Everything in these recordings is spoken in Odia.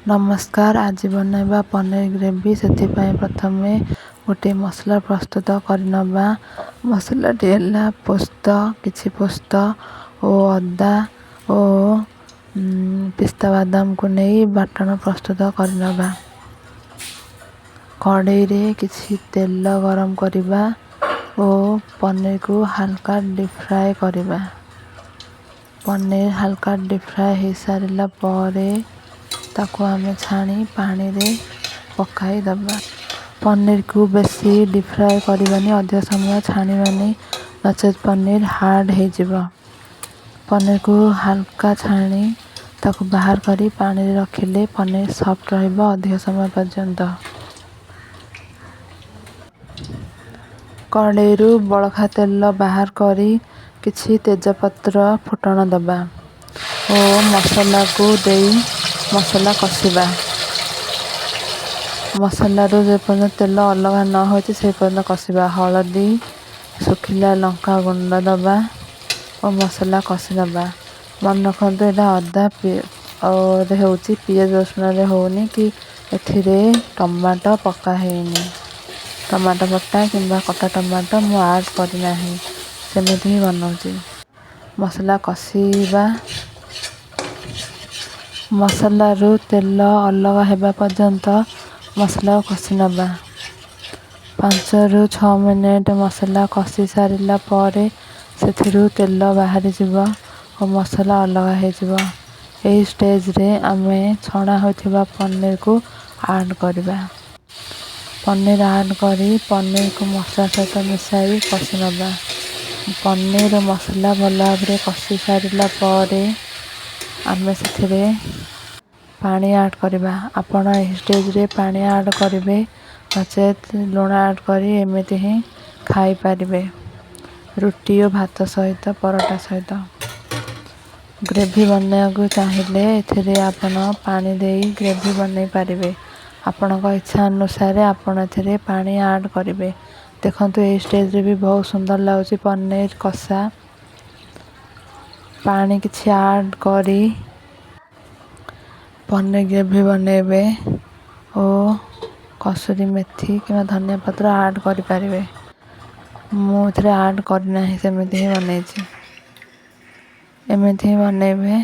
ନମସ୍କାର, ଆଜି ବନାଇବା ପନିର ଗ୍ରେଭି। ସେଥିପାଇଁ ପ୍ରଥମେ ଗୋଟିଏ ମସଲା ପ୍ରସ୍ତୁତ କରିନେବା। ମସଲାଟି ହେଲା ପୋସ୍ତ, କିଛି ପୋସ୍ତ ଓ ଅଦା ଓ ପିସ୍ତା ବାଦାମକୁ ନେଇ ବାଟଣ ପ୍ରସ୍ତୁତ କରିନେବା। କଡ଼େଇରେ କିଛି ତେଲ ଗରମ କରିବା ଓ ପନିରକୁ ହାଲକା ଡିପ୍ ଫ୍ରାଏ କରିବା। ପନିର ହାଲକା ଡିପ୍ ଫ୍ରାଏ ହେଇସାରିଲା ପରେ ତାକୁ ଆମେ ଛାଣି ପାଣିରେ ପକାଇଦେବା। ପନିରକୁ ବେଶୀ ଡିପ୍ ଫ୍ରାଏ କରିବାନି, ଅଧିକ ସମୟ ଛାଣିବାନି, ନଚେତ୍ ପନିର ହାର୍ଡ଼ ହେଇଯିବ। ପନିରକୁ ହାଲକା ଛାଣି ତାକୁ ବାହାର କରି ପାଣିରେ ରଖିଲେ ପନିର ସଫ୍ଟ ରହିବ ଅଧିକ ସମୟ ପର୍ଯ୍ୟନ୍ତ। କଡ଼େଇରୁ ବଳକା ତେଲ ବାହାର କରି କିଛି ତେଜପତ୍ର ଫୁଟଣ ଦେବା ଓ ମସଲାକୁ ଦେଇ ମସଲା କଷିବା। ମସଲାରୁ ଯେପର୍ଯ୍ୟନ୍ତ ତେଲ ଅଲଗା ନ ହୋଇଛି, ସେ ପର୍ଯ୍ୟନ୍ତ କଷିବା। ହଳଦୀ, ଶୁଖିଲା ଲଙ୍କା ଗୁଣ୍ଡ ଦେବା ଓ ମସଲା କଷିଦେବା। ମନେ ରଖନ୍ତୁ, ଏଇଟା ଅଦା ରେ ହେଉଛି, ପିଆଜ ରସୁଣରେ ହେଉନି କି ଏଥିରେ ଟମାଟୋ ପକା ହେଇନି। ଟମାଟୋ ବଟା କିମ୍ବା କଟା ଟମାଟୋ ମୁଁ ଆଡ଼୍ କରିନାହିଁ, ସେମିତି ହିଁ ବନାଉଛି। ମସଲା କଷିବା। ମସଲାରୁ ତେଲ ଅଲଗା ହେବା ପର୍ଯ୍ୟନ୍ତ ମସଲାକୁ କଷି ନେବା। 5ରୁ 6 ମିନିଟ୍ ମସଲା କଷି ସାରିଲା ପରେ ସେଥିରୁ ତେଲ ବାହାରିଯିବ ଓ ମସଲା ଅଲଗା ହେଇଯିବ। ଏହି ଷ୍ଟେଜ୍ରେ ଆମେ ଛଣା ହୋଇଥିବା ପନିରକୁ ଆଡ଼୍ କରିବା। ପନିର ଆଡ଼୍ କରି ପନିରକୁ ମସଲା ସହିତ ମିଶାଇ କଷି ନେବା। ପନିର ମସଲା ଭଲ ଭାବରେ କଷି ସାରିଲା ପରେ ଆମେ ସେଥିରେ ପାଣି ଆଡ଼୍ କରିବା। ଆପଣ ଏହି ଷ୍ଟେଜ୍ରେ ପାଣି ଆଡ଼୍ କରିବେ, ନଚେତ୍ ଲୁଣ ଆଡ଼୍ କରି ଏମିତି ହିଁ ଖାଇପାରିବେ ରୁଟି ଓ ଭାତ ସହିତ, ପରଟା ସହିତ। ଗ୍ରେଭି ବନେଇବାକୁ ଚାହିଁଲେ ଏଥିରେ ଆପଣ ପାଣି ଦେଇ ଗ୍ରେଭି ବନେଇ ପାରିବେ। ଆପଣଙ୍କ ଇଚ୍ଛା ଅନୁସାରେ ଆପଣ ଏଥିରେ ପାଣି ଆଡ଼୍ କରିବେ। ଦେଖନ୍ତୁ, ଏଇ ଷ୍ଟେଜ୍ରେ ବି ବହୁତ ସୁନ୍ଦର ଲାଗୁଛି ପନିର କଷା। ପାଣି କିଛି ଆଡ଼୍ କରି ପନିର ଗ୍ରେଭି ବନେଇବେ ଓ କସୁରୀ ମେଥି କିମ୍ବା ଧନିଆ ପତ୍ର ଆଡ଼୍ କରିପାରିବେ। ମୁଁ ଏଥିରେ ଆଡ଼୍ କରିନାହିଁ, ସେମିତି ହିଁ ବନେଇଛି। ଏମିତି ହିଁ ବନେଇବେ।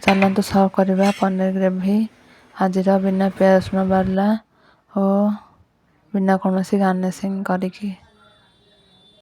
ଚାଲନ୍ତୁ ସର୍ଭ କରିବା ପନିର ଗ୍ରେଭି ଆଜିର, ବିନା ପିଆଜ ରସୁଣ ବାଲା ଓ ବିନା କୌଣସି ଗାର୍ନିସିଂ କରିକି।